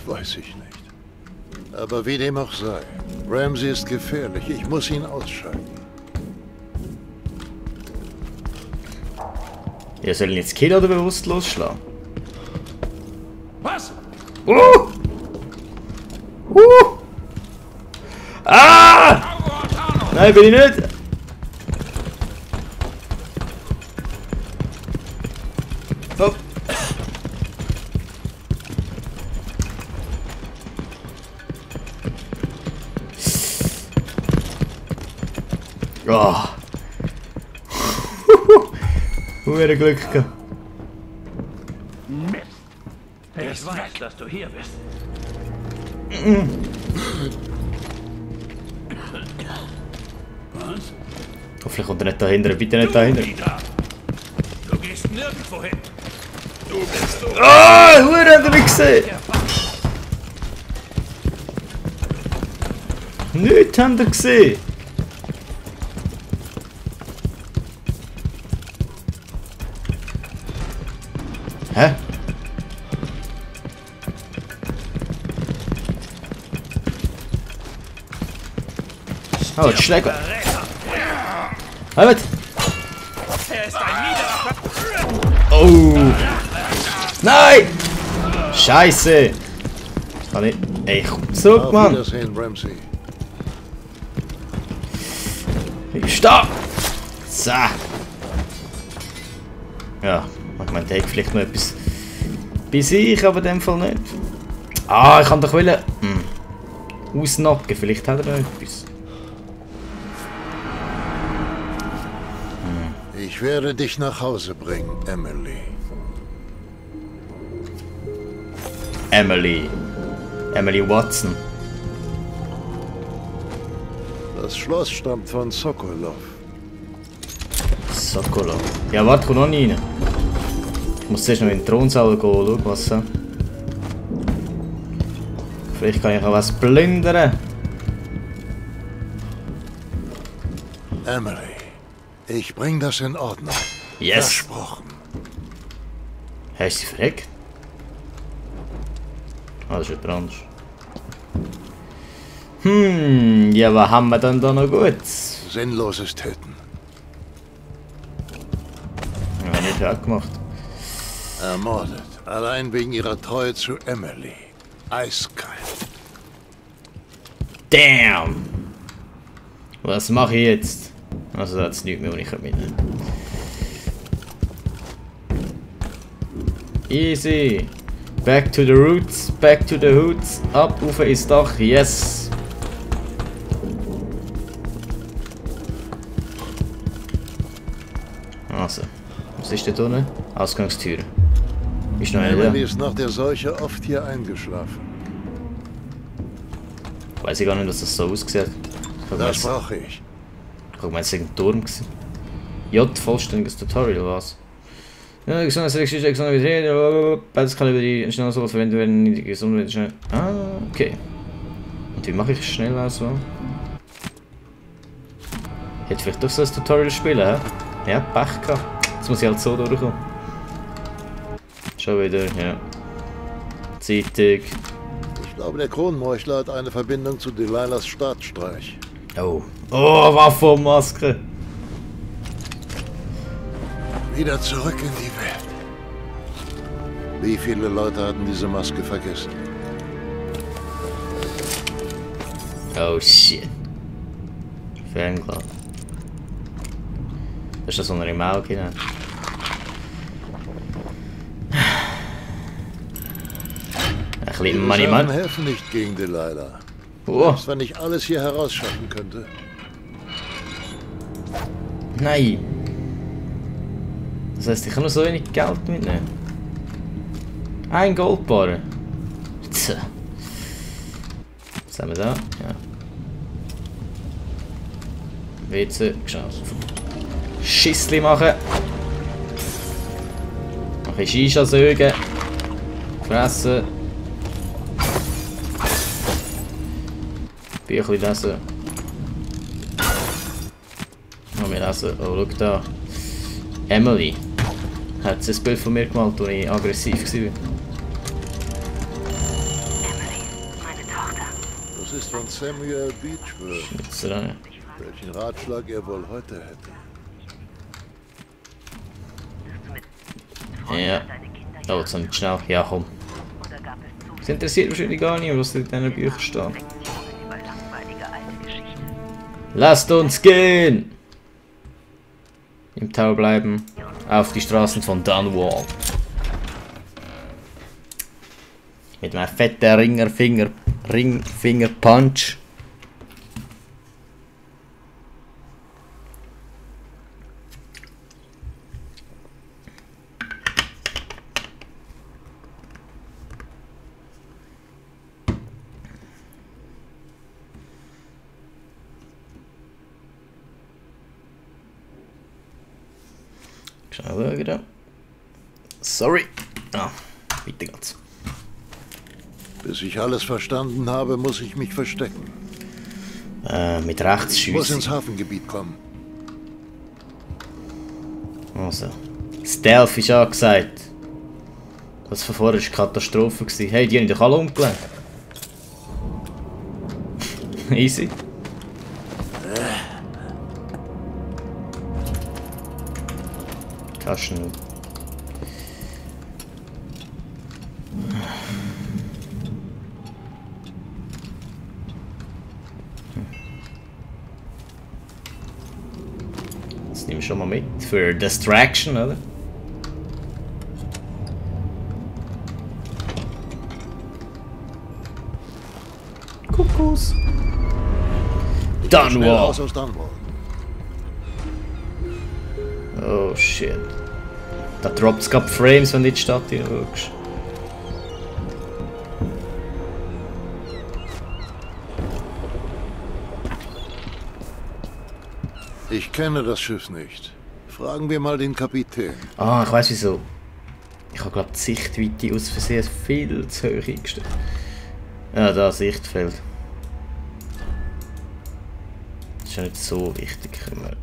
weiß ich nicht. Aber wie dem auch sei, Ramsey ist gefährlich. Ich muss ihn ausschalten. Ja, soll ihn jetzt killen oder bewusst losschlagen? Was? Ah! Nein, bin ich nicht! Oh. Oh. Hure Glück gehabt. Mist. Ich weiß, dass du hier bist. Was? Hoffentlich kommt er nicht dahinter, bitte nicht dahinter. Du gehst nirgendwo hin. Du bist so. Ah, Hure hat er mich gesehen! Nichts haben wir gesehen! Hä? Oh, die Schläger! Halt! Er ist ein niederer. Oh! Nein! Scheiße! Kann ich. Ey, komm zurück, Auf Mann! Wiedersehen, Ramsey. Ich da! So! Ja, ich meine, der hat vielleicht noch etwas bei sich, aber in dem Fall nicht. Ah, ich kann doch wollen. Ausnacken, vielleicht hat er noch etwas. Ich werde dich nach Hause bringen, Emily. Emily Watson. Das Schloss stammt von Sokolov. Sokolov. Ja, warte, komm noch nicht rein. Ich muss zuerst noch in den Thronsaal gehen, schauen, was so. Vielleicht kann ich auch was plündern. Emily, ich bring das in Ordnung. Yes! Versprochen. Hast du sie verreckt? Ah, das ist jemand anderes. Ja, was haben wir denn da noch gut? Sinnloses Töten. Ja, nicht auch gemacht. Ermordet. Allein wegen ihrer Treue zu Emily. Eiskalt. Damn! Was mache ich jetzt? Also, da hat es nichts mehr, was ich mitnehmen kann. Easy! Back to the roots, back to the hoods, ab auf ins Dach, yes! Also, was ist denn da unten? Ausgangstür. Ist noch Emily eine ist nach der Seuche oft hier eingeschlafen. da? Weiß ich gar nicht, dass das so aussieht. Das brauche ich. Guck mal, es war ein Turm. J, vollständiges Tutorial, was? Ja, gesunde Selektion, gesunde Betrieb, beides kann über die schnell sowas verwendet werden, die gesunde schnell. Ah, okay. Und wie mache ich schnell Auswahl? Hätte vielleicht doch so ein Tutorial spielen, hä? Ja, Pech gehabt. Jetzt muss ich halt so durchkommen. Schon wieder, ja. Zeitung. Ich glaube, der Kronmeuchler hat eine Verbindung zu Delilahs Staatsstreich. Oh. Oh, Waffe und Maske. Wieder zurück in die Welt. Wie viele Leute hatten diese Maske vergessen? Oh shit. Fernglas. Ist das so eine Maul hinein? Ein bisschen Money Sachen Man. helfen nicht gegen Delilah. Oh, Selbst wenn ich alles hier herausschaffen könnte. nein. Das heisst, ich kann nur so wenig Geld mitnehmen. Ein Goldbarren. Tja. Was haben wir da? Ja. WC, geschafft. Schissli machen. Noch ein Shisha sägen. Fressen. Büchlein lesen. Noch mehr lesen. Oh, schau da. Emily. Hat sie ein Bild von mir gemalt, als ich aggressiv war. ist von Samuel Beechwood. Schnitzerei. Welchen Ratschlag er wohl heute hätte. Ja. Oh, jetzt nicht schnell. Ja, komm. Es interessiert wahrscheinlich gar nicht, was in diesen Büchern steht. Lasst uns gehen! Im Tower bleiben. Auf die Straßen von Dunwall. Mit meinem fetten Ringfinger-Punch. Schnell schauen. Sorry. Ah, weiter geht's. Bis ich alles verstanden habe, muss ich mich verstecken. Mit Ich muss Rechtsschüssen. ins Hafengebiet kommen. Also. Stealth ist angesagt. Das von vorher war Katastrophe. Hey, die haben dich alle umgelegt. Easy. Taschen. Das nehme ich schon mal mit. Für Distraction, oder? Kuckucks. Schnell Dunwall. raus aus Dunwall. Oh shit. Da droppt es gerade Frames, wenn du in die Stadt hineinschaust. Ich kenne das Schiff nicht. Fragen wir mal den Kapitän. Ah, ich weiss wieso. Ich habe glaube die Sichtweite aus Versehen viel zu hoch eingestellt. Ja, da Sichtfeld. Das ist ja nicht so wichtig. Können wir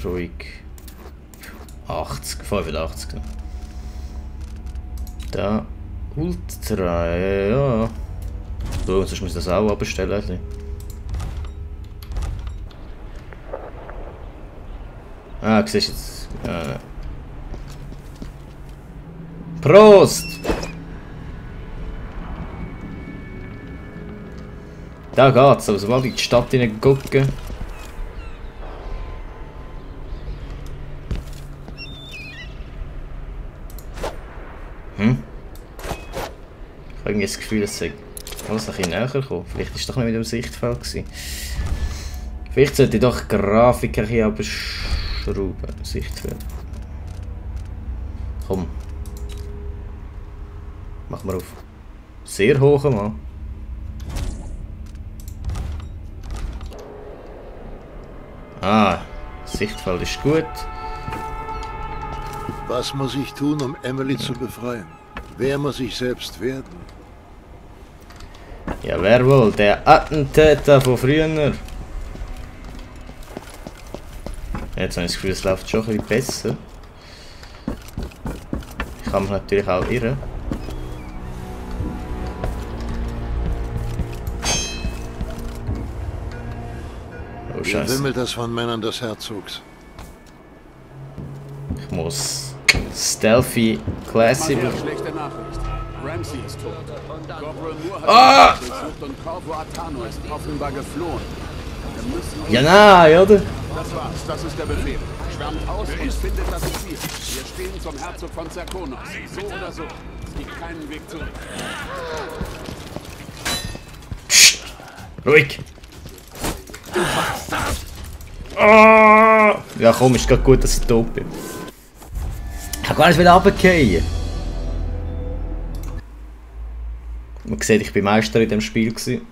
ruhig 80, 85 nehmen. Da Ultra, ja. So, sonst muss ich das auch abstellen. Also. Ah, siehst du jetzt. Prost! Da geht's, aber sobald ich in die Stadt hineingucke. Ich habe irgendwie das Gefühl, dass es alles ein bisschen näher kommt. Vielleicht war es doch nicht mit dem Sichtfeld gewesen. Vielleicht sollte ich doch die Grafik ein bisschen abschrauben. Sichtfeld. Komm. Mach mal auf. Sehr hoch, Mann. Ah, Sichtfeld ist gut. Was muss ich tun, um Emily zu befreien? Wer muss ich selbst werden? Ja, wer wohl? Der Attentäter von früher. Jetzt habe ich das Gefühl, es läuft schon ein bisschen besser. Ich kann mich natürlich auch irren. Oh, Wie Scheiße. wimmelt das von Männern des Herzogs? Ich muss Stealthy Classy. Schlechte Nachricht. Ramsey ist tot. Corporal Moore hat ihn durchsucht und Corvo Atano ist offenbar geflohen. Wir müssen... Ja, nein, oder? Das war's, das ist der Befehl. Schwärmt aus und findet das Ziel. Wir stehen zum Herzog von Zerkonos. So oder so. Es gibt keinen Weg zurück. Psst. Ruhig. Ah. Ja komm, ist gerade gut, dass ich tot bin. Ich kann gar nicht wieder runterfallen. Man sieht, ich bin Meister in diesem Spiel gewesen.